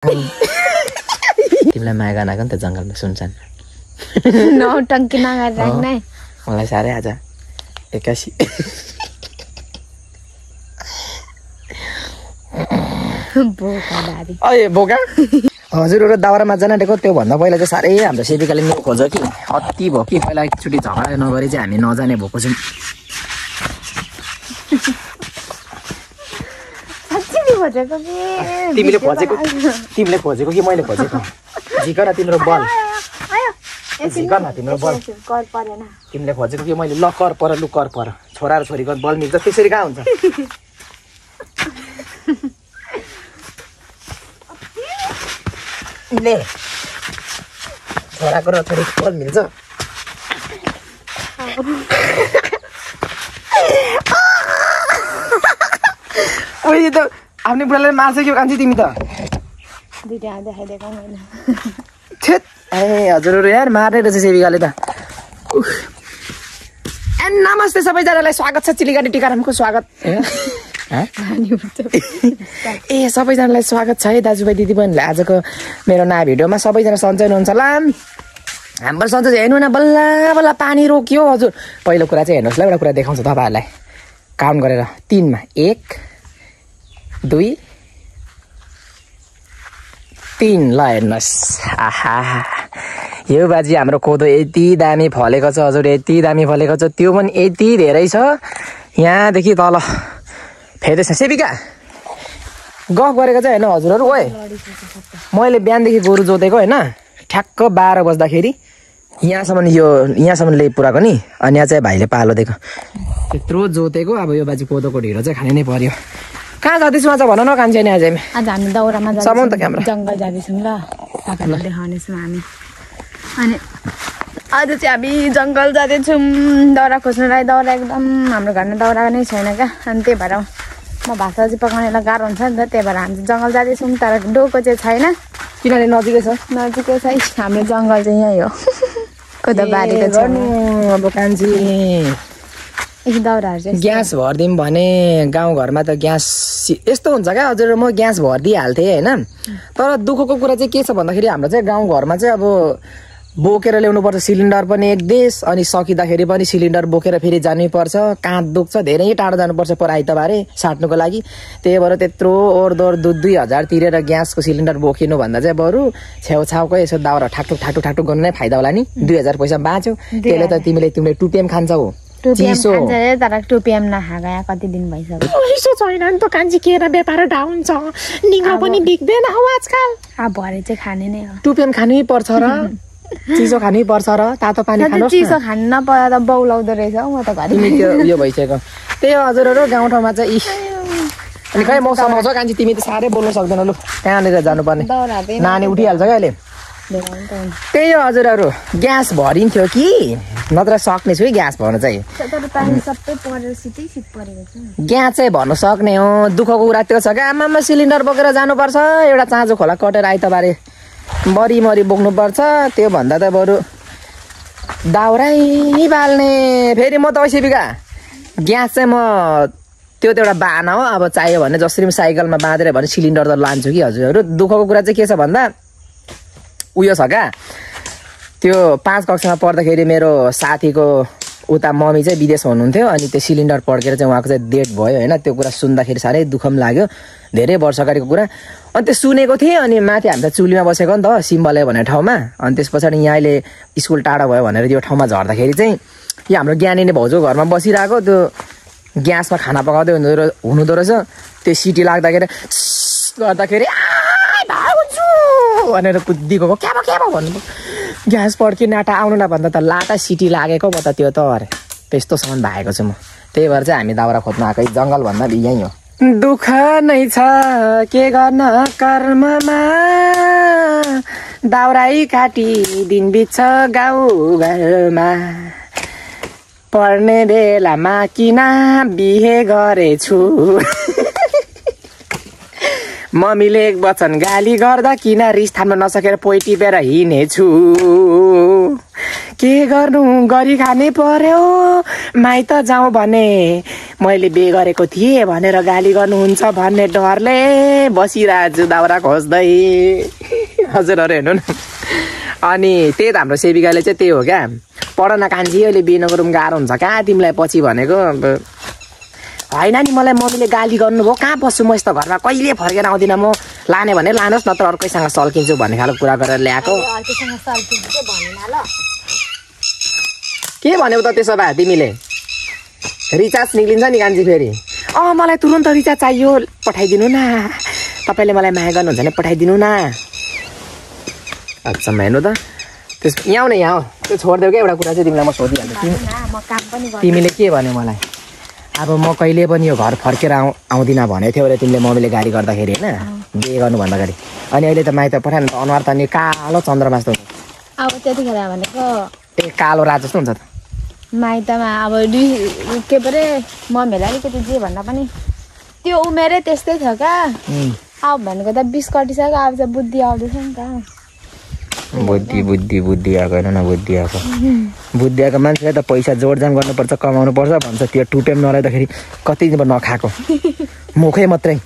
तिमीलाई माया गर्न आएको नि त जङ्गलमा सुनसान नौटङ्की नगरेर राख्ने मलाई साह्रै आज 81 बोका दादी अए बोका हजुरहरु दाउरामा जान आँटेको त्यो भन्दा पहिला चाहिँ साह्रै हाम्रो सेविकाले नि खोज्यो कि अति भयो कि पहिला एकचोटि झगडा नगरी चाहिँ हामी नजाने भएको छौँ तिमीले खोजेको कि मैले खोजेको झिक न तिम्रो बल झिक न तिम्रो बल तिमीले खोजेको कि मैले ल कर पर लु कर पर छोरा र छोरीको बल मिल्छ त्यसरी कहाँ हुन्छ ले छोराको र छोरीको बल मिल्छ ओइ त आफ्नै बुढाले मार्छ कि कान्छी तिमी त दुईटा देखाइदिएको मैले छेत ए हजुरहरु यार मार्ने रहेछ सेविकाले त नमस्ते सबैजनालाई स्वागत छ चिलिगाडी टिकारामको स्वागत ए सबैजनालाई स्वागत छ है दाजुभाइ दिदीबहिनीलाई आजको मेरो नयाँ भिडियोमा सबैजना सन्चै हुनुहुन्छ होला हाम्रो सन्चै हेर्नु न बल्ल बल्ल पानी रोक्यो हजुर पहिलो कुरा चाहिँ हेर्नुहोस् ल एउटा कुरा देखाउँछु तपाईँहरूलाई काउन्ट गरेर 3 मा 1 2 3 ल हेर्नुहोस् आहा यो बाजी हाम्रो कोदो यति दामी फलेको छ हजुर यति दामी फलेको छ त्यो पनि यति धेरै छ यहाँदेखि तल फेरि सेविका गफ गरेको चाहिँ होइन हजुरहरु ओए मैले बिहानदेखि गोरु जोतेको होइन ठ्याक्क 12 बज्दाखेरि यहाँसम्म ल्याइ पुराको नि अनि यहाँ चाहिँ भाइले पालो दिएको त्यत्रो जोतेको अब यो बाजी कोदोको ढिँडो चाहिँ खाने नै पर्यो कहाँ जाँदैछु आज भन न कान्छे नि आज हामी दाउरामा समाउन त क्यामेरा जङ्गल जाँदैछौँ ल तपाईँलाई देखाउनेछौँ हामी अनि आज चाहिँ हामी जङ्गल जाँदैछौँ दाउरा खोज्नुलाई दाउरा एकदम हाम्रो घरमा दाउरा नै छैन क्या अनि त्यही भएर म भात सब्जी पकाउनेलाई गाह्रो हुन्छ नि त त्यही भएर हामी जङ्गल जाँदैछौँ तर डोको चाहिँ छैन किनभने नजिकै छ हाम्रो जङ्गल चाहिँ यहीँ हो कोदोबारीको गर्नु अब कान्छी दाउराहरू चाहिँ ग्यास भरिदिउँ भने गाउँघरमा त ग्यास यस्तो हुन्छ क्या हजुर म ग्यास भरिदिइहाल्थेँ होइन तर दुःखको कुरा चाहिँ के छ भन्दाखेरि हाम्रो चाहिँ गाउँघरमा चाहिँ अब बोकेर ल्याउनुपर्छ सिलिन्डर पनि एक देश अनि सकिँदाखेरि पनि सिलिन्डर बोकेर फेरि जानैपर्छ काँध दुख्छ धेरै टाढो जानुपर्छ पर आइतबारे साट्नुको लागि त्यही भएर त्यत्रो ओरदोर 2,000 तिरेर ग्यासको सिलिन्डर बोकिनु भन्दा चाहिँ बरु छेउछाउकै यसो दाउरा ठाकठुक गर्नु नै फाइदा होला नि 2,000 पैसा बाँच्यो त्यसले त तिमीले 2 PM खान्छौ चिसो तर 2 PM नखाएको कति दिन भइसक्यो पैसा छैन नि त कान्छी केरा व्यापार डाउन छ निगा पनि बिग्दैन आजकल अब भरे चाहिँ खाने नै हो 2 PM खानै पर्छ र चिसो खानै पर्छ र तातो पानी खानुहोस् चिसो खानु नपर्दा त बौलाउँदो रहेछ म त घरि तिमी त्यो उयो भइसक्यो त्यही हजुरहरु गाउँठाउँमा चाहिँ अनि खै मौसम आउँछ कान्छी तिमी त साह्रै बोल्नु सक्दैन लु कहाँनिर जानुपर्ने नानी उठिहाल्छ क्या अहिले त्यही हो हजुरहरु ग्यास भरिन्थ्यो कि नत्र सक्ने छु है ग्यास भर्न चाहिँ ग्यास चाहिँ भर्न सक्ने हो दुःखको कुरा त्यो छ क्या आमामा सिलिन्डर बोकेर जानुपर्छ एउटा चाँजो खोला कटेर आइतबारे मरी बोक्नुपर्छ त्यो भन्दा त बरु दाउरै बाल्ने फेरि म त सेविका ग्यास चाहिँ म त्यो त एउटा बाहना हो अब चाहियो भने जसरी साइकलमा बाँधेर भने सिलिन्डर त लान्छु कि हजुरहरु दुःखको कुरा चाहिँ के छ भन्दा उयो छ क्या त्यो 5 कक्षामा पढ्दाखेरि मेरो साथीको उता मम्मी चाहिँ विदेश हुनुहुन्थ्यो अनि त्यो सिलिन्डर पड्केर चाहिँ उहाँको चाहिँ डेथ भयो होइन त्यो कुरा सुन्दाखेरि साह्रै दुःख पनि लाग्यो धेरै वर्ष अगाडिको कुरा अनि त्यो सुनेको थिएँ अनि माथि हामी त चुलीमा बसेको नि त सिम्बले भन्ने ठाउँमा अनि त्यस पछाडि यहाँ अहिले स्कुल टाढा भयो भनेर त्यो ठाउँमा झर्दाखेरि चाहिँ यो हाम्रो ज्ञानी भाउजू घरमा बसिरहेको त्यो ग्यासमा खाना पकाउँदै हुनुहुँदो रहेछ त्यो सिटी लाग्दाखेरि गर्दाखेरि भनेर कुद्दिको क्याबा भन्नु ग्यास पड्क्यो नाटा आउनु न भन्दा त लाटा सिटी लागेको म त त्यो त अरे त्यस्तोसम्म भएको छु म त्यही भएर चाहिँ हामी दाउरा खोज्न आएकै जङ्गल भन्दा यहीँ हो दुःख नै छ के गर्न कर्ममा दाउरै काटी दिन बित्छ गाउँ घरमा पढ्ने बेलामा किन बिहे गरेछु मम्मीले एक वचन गाली गर्दा किन रिस थाम्न नसकेर पोइ टिपेर हिँडेछु के गर्नु गरी खानै पर्यो माइत जाउँ भने मैले बे गरेको थिएँ भनेर गाली गर्नुहुन्छ भन्ने डरले बसिरहेको छु दाउरा खोज्दै हजुरहरू हेर्नु न अनि त्यही त हाम्रो सेविकाले चाहिँ त्यही हो क्या पढ न कान्छी अहिले बिहे नगरौँ गाह्रो हुन्छ कहाँ तिमीलाई पछि भनेको होइन नि मलाई मम्मीले गाली गर्नुभयो कहाँ बस्छु म यस्तो घरमा कहिले फर्केर आउँदिनँ म लाने भने लानुहोस् नत्र अर्कैसँग सल्किन्छु भन्ने खालको कुरा गरेर ल्याएको के भन्यौ त त्यसो भए तिमीले रिचार्ज निक्लिन्छ नि कान्छी फेरि मलाई तुरन्त रिचार्ज चाहियो पठाइदिनु न तपाईँले मलाई माया गर्नुहुन्छ भने पठाइदिनु न अच्छा हेर्नु त त्यस यहाँ न यहाँ त्यो छोडिदेऊ क्या एउटा कुरा चाहिँ तिमीलाई म सोधिहाल्छु तिमीले के भन्यो मलाई अब म कहिले पनि यो घर फर्केर आउँदिनँ भनेको थियो अरे तिमीले मम्मीले गाली गर्दाखेरि होइन बिहे गर्नुभन्दा अगाडि अनि अहिले त माइत पठाएन त अनुहार त अनि कालो चन्द्रमा जस्तो हुन्छ अब त्यतिखेर भनेको ए कालो राज जस्तो हुन्छ त माइतमा अब के परे मम्मीलाई अलिकति जे भन्दा पनि त्यो उमेरै त्यस्तै थियो क्या अब भनेको त 20 कटिसक्यो अब चाहिँ बुद्धि आउँदैछ नि त बुद्धि आएको होइन न बुद्धि आएको मान्छेले त पैसा जोडजाम गर्नुपर्छ कमाउनु पर्छ भन्छ त्यो टुपेम नलाइदाखेरि कति दिन नखाएको मुखै मात्रै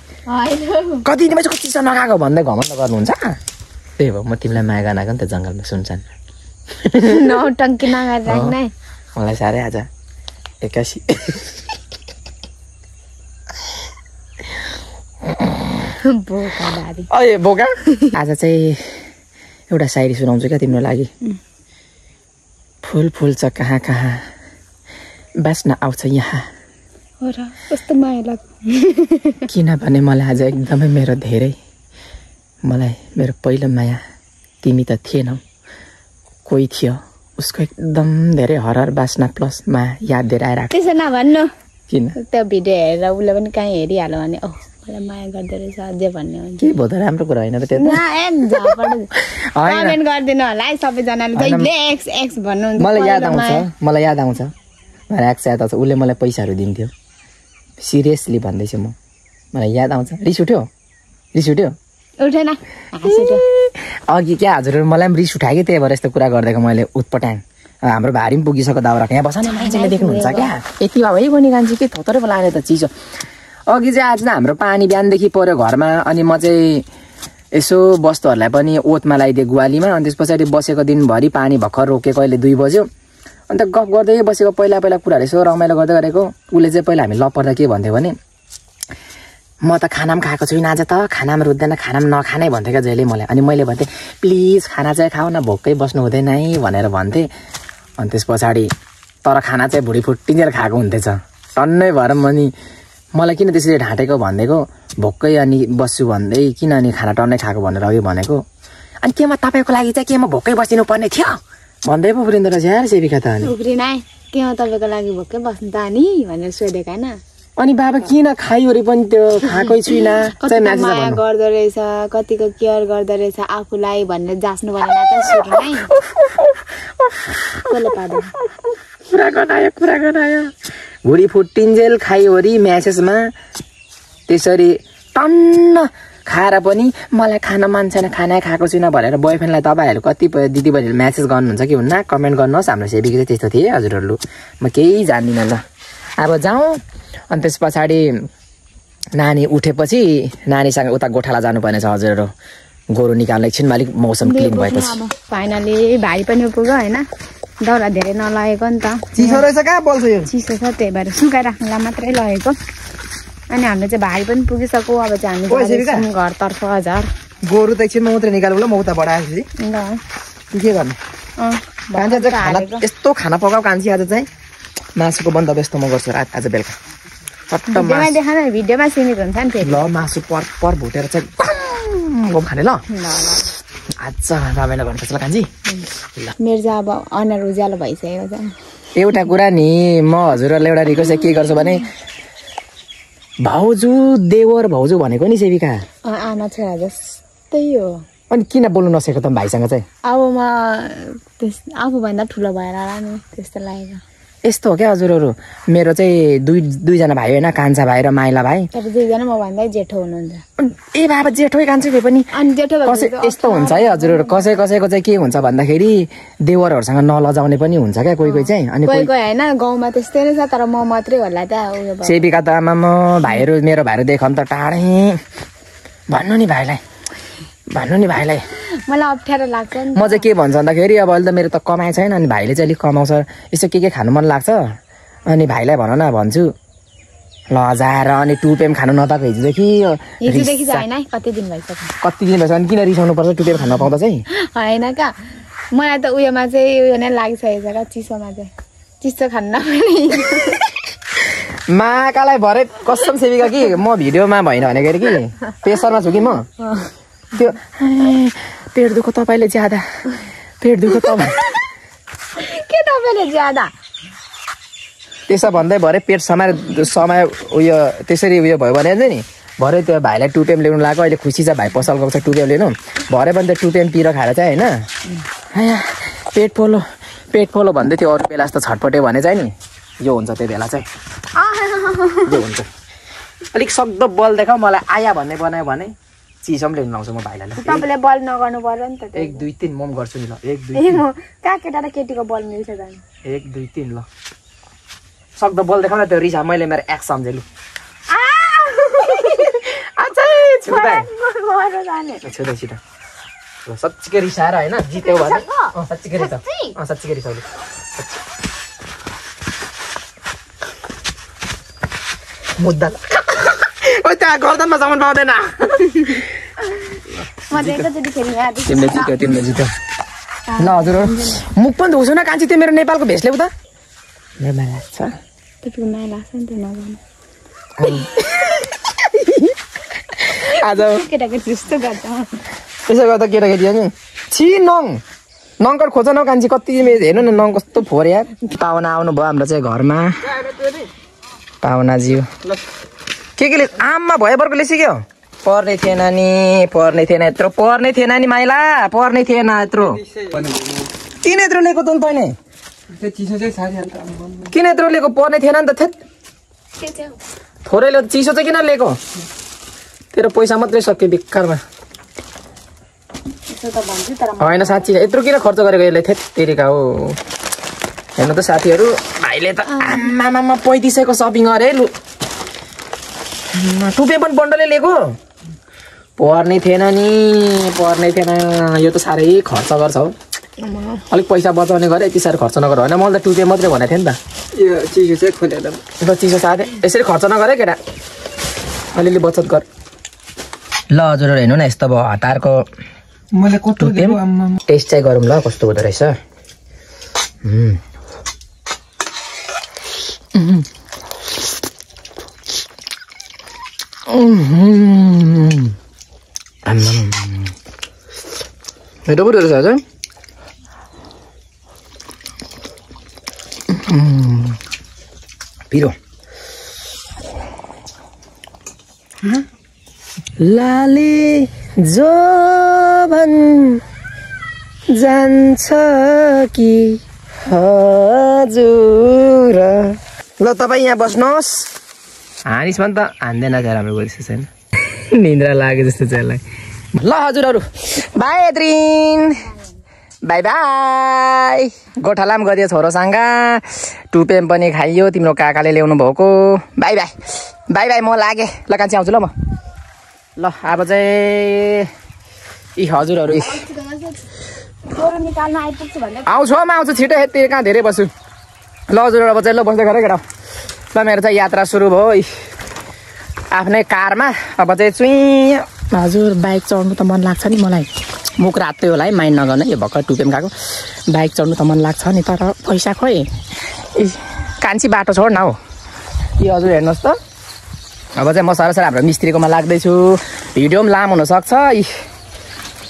कति दिन चाहिँ चिसो नखाएको भन्दै घमण्ड गर्नुहुन्छ त्यही हो म तिमीलाई माया गर्न आएको नि त जङ्गलमा सुन्छन् नौटङ्की नगरेर राख्ने मलाई साह्रै आज 81 बोका दादी अए बोका आज चाहिँ एउटा शायरी सुनाउँछु क्या तिम्रो लागि फुल फुल्छ कहाँ कहाँ बाँच्न आउँछ यहाँ हो र कस्तो माया लाग्छ किनभने मलाई आज एकदमै मेरो पहिलो माया तिमी त थिएनौ कोही थियो उसको एकदम धेरै हरहर बास्ना प्लस माया याद दिएर आइरहेको त्यसो नभन्नु किन त्यो भिडियो हेरेर उसले पनि कहीँ हेरिहाल्यो भने मलाई माया गर्दो रहेछ अझै भन्ने हुन्छ के भयो त राम्रो कुरा होइन र त्यो कमेन्ट गरिदिनु होला है सबैजनाले जहिले एक्स एक्स भन्नुहुन्छ मलाई याद आउँछ मलाई एक्स याद आउँछ उसले मलाई पैसाहरू दिन्थ्यो सिरियसली भन्दैछु म मलाई याद आउँछ रिस उठ्यो उठेन अघि क्या हजुरहरू मलाई पनि रिस उठायो कि त्यही भएर यस्तो कुरा गरिदिएको मैले उत्पटाङ हाम्रो भारी पनि पुगिसक्यो दाउरा यहाँ बस्ने मान्छेले देख्नुहुन्छ क्या यति भए भइगयो नि कान्छी के थोत्रो पो लाने त चिसो अघि चाहिँ आज हाम्रो पानी बिहानदेखि पऱ्यो घरमा अनि म चाहिँ यसो वस्तुहरूलाई पनि ओतमा लगाइदिएँ गुवालीमा अनि त्यस पछाडि बसेको दिनभरि पानी भर्खर रोकेको अहिले 2 बज्यो अन्त गफ गर्दै बसेको पहिला कुराहरू यसो रमाइलो गर्दै गरेको उसले चाहिँ पहिला हामी लपर्दा के भन्थ्यो भने म त खाना पनि खाएको छुइनँ आज त खाना पनि रुच्दैन खाना पनि नखानै भन्थ्यो क्या जहिले मलाई अनि मैले भन्थेँ प्लिज खाना चाहिँ खाऊ न भोकै बस्नु हुँदैन है भनेर भन्थेँ अनि त्यस पछाडि तर खाना चाहिँ भुँडी फुट्टिन्जेर खाएको हुन्थेछ टन्नै भएर मलाई किन त्यसरी ढाँटेको भनिदिएको भोकै अनि बस्छु भन्दै किन अनि खाना टन्नै खाएको भनेर अघि भनेको अनि केमा तपाईँको लागि चाहिँ केमा भोकै बसिनु पर्ने थियो भन्दै पो पुरिँदो रहेछ यार सेविका त अनि केमा तपाईँको लागि भोकै बस्नु त नि भनेर सोधेको होइन अनि बाबा किन खाइवरी पनि त्यो खाएकै छुइनँ माया गर्दो रहेछ कतिको केयर गर्दो रहेछ आफूलाई भनेर जाँच्नु भनेर त सुरु नै कुरा गनायो भुँडी फुट्टिन्जेल खाइवरी म्यासेजमा त्यसरी टन्न खाएर पनि मलाई खान मन छैन खाना खाएको छुइनँ भनेर बोयफ्रेन्डलाई तपाईँहरू कतिपय दिदीबहिनीले म्यासेज गर्नुहुन्छ कि हुन्न कमेन्ट गर्नुहोस् हाम्रो सेविका चाहिँ त्यस्तो थिए हजुरहरू म केही जान्दिनँ ल अब जाउँ अनि त्यस पछाडि नानी उठेपछि नानीसँग उता गोठाला जानुपर्नेछ हजुरहरू गोरु निकाल्ने एकछिनमा अलिक मौसम क्लिन भएपछि फाइनली भाइ पनि पुग्यो होइन दाउरा धेरै नलगेको नि त चिसो रहेछ कहाँ बोल्छ यो चिसो छ त्यही भएर सुकाइराख्नुलाई मात्रै लगेको अनि हाम्रो चाहिँ भाइ पनि पुगिसक्यो अब चाहिँ हामी घरतर्फ हजार गोरु त एकछिनमा मात्रै निकाल्नु ल म उता बढाएपछि ल के गर्ने कान्छी चाहिँ खाना यस्तो खाना पकाऊ कान्छी आज चाहिँ मासुको बन्दोबस्त म गर्छु आज बेलुका भिडियोमा सीमित हुन्छ नि ल मासु पर भुटेर चाहिँ खाने ल आज रमाइलो गर्नुपर्छ ल कान्छी मेरो चाहिँ अब अनुहार उज्यालो भइसकेको छ एउटा कुरा नि म हजुरहरूलाई एउटा रिक्वेस्ट के गर्छु भने भाउजू देवर भाउजू भनेको नि सेविका आमा छोरा जस्तै हो अनि किन बोल्नु नसकेको त भाइसँग चाहिँ अब म आफूभन्दा ठुलो भएर होला नि त्यस्तो लागेको यस्तो हो क्या हजुरहरू मेरो चाहिँ दुईजना भाइ होइन कान्छा भाइ र माइला भाइ तपाईँ दुईजना म भन्दा जेठो हुनुहुन्छ ए बाबा जेठो कान्छै भए पनि अनि जेठो कसै यस्तो हुन्छ है हजुरहरू कसैको चाहिँ के हुन्छ भन्दाखेरि देवरहरूसँग नलजाउने पनि हुन्छ क्या कोही चाहिँ अनि कोही कोही होइन गाउँमा त्यस्तै नै छ तर म मात्रै होला त उयो सेविका त आमा म भाइहरू मेरो भाइहरू देखाउँ त टाढै भन्नु नि भाइलाई मलाई अप्ठ्यारो लाग्छ नि म चाहिँ के भन्छ भन्दाखेरि अब अहिले त मेरो त कमाइ छैन अनि भाइले चाहिँ अलिक कमाउँछ यसो के खानु मन लाग्छ अनि भाइलाई भन न भन्छु ल हजाएर अनि 2 PM खानु नपाएको हिजोदेखि चाहिँ होइन कति दिन भइसक्यो अनि किन रिसाउनु पर्छ 2 PM खानु पाउँदा चाहिँ होइन क्या मलाई त उयोमा चाहिँ उयो नै लागिसकेको छ क्या चिसोमा चाहिँ चिसो खानु नपाउने माकालाई भरे कसम सेविका कि म भिडियोमा भएन भनेको अरे कि प्रेसरमा छु कि म त्यो पेट दुःख तपाईँले ज्यादा पेट दुःख तपाईँ के तपाईँले ज्यादा त्यसो भन्दै भरे पेट समय उयो त्यसरी उयो भयो भने चाहिँ नि भरे त्यो भाइलाई 2 PM ल्याउनु लाग्यो अहिले खुसी छ भाइ पसल गएको छ 2 PM लिनु भरे पनि त 2 PM पिरो खाएर चाहिँ होइन पेट पोलो भन्दै थियो अरू बेला जस्तो छटपट्यो भने चाहिँ नि यो हुन्छ त्यो बेला चाहिँ यो हुन्छ अलिक सक्दो बल देखाऊ मलाई आया भन्ने बनायो भने चिसो पनि ल्याउनु लाउँछु म भाइलाई तपाईँले बल नगर्नु पर्यो नि त 1 2 3 म गर्छु नि ल 1 2 3 कहाँ केटा र केटीको बल मिल्छ जानु 1 2 3 ल सक्दो बल देखाउ न त्यो रिसा मैले मेरो एक्स सम्झेलु छिटो छिटो ल सच्चीकै रिसाएर होइन जित्यो भने सच्चीकै रिसाउ सच्चीकै रिसाउले मुद्दा त्यहाँ गर्दनमा सामान पाउँदैन तिमीले जित्यो ल हजुर मुख पनि धुसु न कान्छी त्यो मेरो नेपालको भेष ल्याउ त मेरो माया लाग्छ तपाईँको माया लाग्छ नि त नभन्नु आज केटाकेटी जस्तो गर्छ त्यसो गर्दा केटाकेटी नि छि नङ्कर खोज न कान्छी कति हेर्नु न नङ कस्तो फोर यार पाहुना आउनु भयो हाम्रो चाहिँ घरमा पाहुनाज्यू के आममा भएबरको सिक्यो पर्ने थिएन नि माइला पर्ने थिएन यत्रो किन यत्रो लिएको त तैँले किन यत्रो लिएको पर्ने थिएन नि त थोरै ल्याउ चिसो चाहिँ किन लिएको तेरो पैसा मात्रै सक्यो बेकारमा होइन साँच्ची यत्रो किन खर्च गरेको यसले तेरिका हो हेर्नु त साथीहरू भाइले त आमामा 3500को सपिङ अरे लु 2 PM पनि बन्डलले लिएको पर्ने थिएन यो त साह्रै खर्च गर्छ हौ अलिक पैसा बचाउने गरे यति साह्रो खर्च नगर होइन मैले त 2 PM मात्रै भनेको थिएँ नि त यो चिसो चाहिँ खोलेर चिसो साथै यसरी खर्च नगरे केटा अलिअलि बचत गर ल हजुर हेर्नु न यस्तो भयो हतारको मैले कस्तो टेस्ट चाहिँ गरौँ ल कस्तो हुँदो रहेछ मिठो पो रहेछ हजुर पिरो लाली जो भन जान्छ कि हजुर ल तपाईँ यहाँ बस्नुहोस् हानिस् भने त हान्दैन चाहिँ राम्रो गरेको छैन निन्द्रा लाग्यो जस्तो चाहिँ यसलाई ल हजुरहरू बाई एद्रिन बाई बाई गोठाला पनि गरियो छोरोसँग 2 PM पनि खाइयो तिम्रो काकाले ल्याउनु भएको बाई बाई बाई बाई म लागेँ ल कान्छी आउँछु ल म ल अब चाहिँ यी हजुरहरू आउँछु छिटो यति कहाँ धेरै बस्छु ल हजुर अब चाहिँ ल बस्दै गरेँ केटा ल मेरो चाहिँ यात्रा सुरु भयो आफ्नै कारमा अब चाहिँ चुइँ हजुर बाइक चढ्नु त मन लाग्छ नि मलाई मुख रातै होला है माइन्ड नगर्नु यो भर्खर 2 PM खाएको बाइक चढ्नु त मन लाग्छ नि तर पैसा खोइ कान्छी बाटो छोड न हौ यो हजुर हेर्नुहोस् त अब चाहिँ म सरसर हाम्रो मिस्त्रीकोमा लाग्दैछु भिडियो पनि लामो हुनसक्छ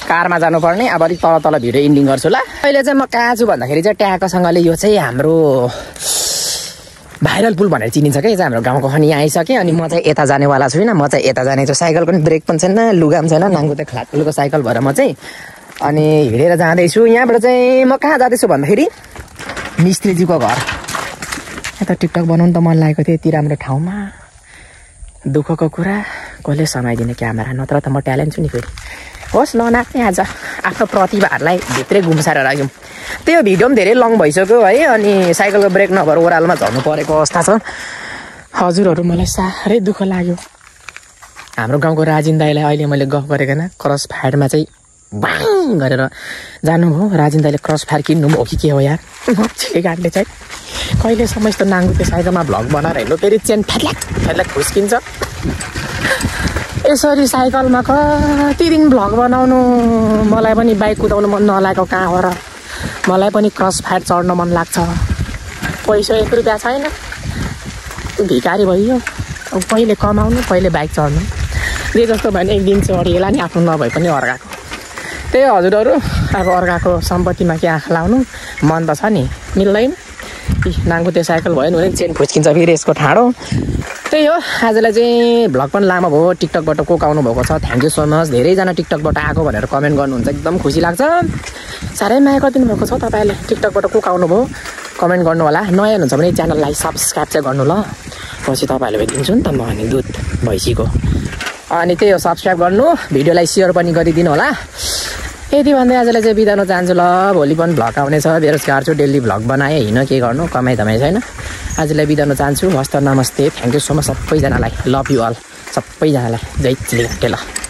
कारमा जानुपर्ने अब अलिक तल भिडियो इन्डिङ गर्छु ल अहिले चाहिँ म कहाँ छु भन्दाखेरि चाहिँ ट्याकोसँगले यो चाहिँ हाम्रो भाइरल पुल भनेर चिनिन्छ क्या यो चाहिँ हाम्रो गाउँको खनि आइसकेँ अनि म चाहिँ यता जानेवाला छुइनँ म चाहिँ यता जाने चाहिँ साइकल पनि ब्रेक पनि छैन लुगा पनि छैन नाङ्गो चाहिँ खाटुलको साइकल भएर म चाहिँ अनि हिँडेर जाँदैछु यहाँबाट चाहिँ म कहाँ जाँदैछु भन्दाखेरि मिस्त्रीजीको घर त टिकटक बनाउनु त मन लागेको थियो यति राम्रो ठाउँमा दुःखको कुरा कसले समाइदिने क्यामेरा नत्र त म ट्यालेन्ट छु नि फेरि होस् ननाच्ने आज आफ्नो प्रतिभाहरूलाई भित्रै गुम्साएर राख्यौँ त्यो भिडियो पनि धेरै लङ भइसक्यो है अनि साइकलको ब्रेक नभएर ओह्रालोमा झर्नु परेको अवस्था छ हजुरहरू मलाई साह्रै दुःख लाग्यो हाम्रो गाउँको राजिन दाईलाई अहिले मैले गफ गरेको होइन क्रस फायरमा चाहिँ बाङ गरेर जानुभयो राजिन दाईले क्रस फायर किन्नुभयो कि के हो यार मच्छीले गाडीले चाहिँ कहिलेसम्म यस्तो नाङ्गुते साइकलमा भ्लग बनाएर हिँड्नु फेरि चेन फ्याट्ल्याक फ्याट्ल्याक खुस्किन्छ यसरी साइकलमा कति दिन भ्लग बनाउनु मलाई पनि बाइक कुदाउनु मन नलागेको कहाँ हो र मलाई पनि क्रस फायर चढ्न मन लाग्छ पैसा 1 रुपियाँ छैन भिखारी भइयो अब कहिले कमाउनु कहिले बाइक चढ्नु जे जस्तो भयो भने एक दिन चढिएला नि आफ्नो नभए पनि अर्काको त्यही हजुरहरू अब अर्काको सम्पत्तिमा के आँखा लाउनु मन त छ नि मिल्दैन नाङ्गुते साइकल भयो भने चेन खुच्किन्छ फेरि यसको ठाडो त्यही हो आजलाई चाहिँ भ्लग पनि लामो भयो टिकटकबाट को आउनु भएको छ थ्याङ्क यू सो मच धेरैजना टिकटकबाट आएको भनेर कमेन्ट गर्नुहुन्छ एकदम खुसी लाग्छ साह्रै माया गरिदिनु भएको छ तपाईँहरूले टिकटकबाट को आउनु भयो कमेन्ट गर्नु होला नयाँ हुनुहुन्छ भने च्यानललाई सब्सक्राइब चाहिँ गर्नु ल पछि तपाईँहरूले दिन्छु नि त म अनि दुध भैँसीको अनि त्यही हो सब्सक्राइब गर्नु भिडियोलाई सेयर पनि गरिदिनु होला यति भन्दै आजलाई चाहिँ बिदा हुन चाहन्छु ल भोलि पनि भ्लग आउनेछ बेरोजगार छु डेली भ्लग बनाएँ हिँड के गर्नु कमाइ धमाइ छैन आजलाई बिदा हुन चाहन्छु हस्त नमस्ते थ्याङ्क यू सो मच सबैजनालाई लभ यु अल सबैजनालाई जय चिलिङ ल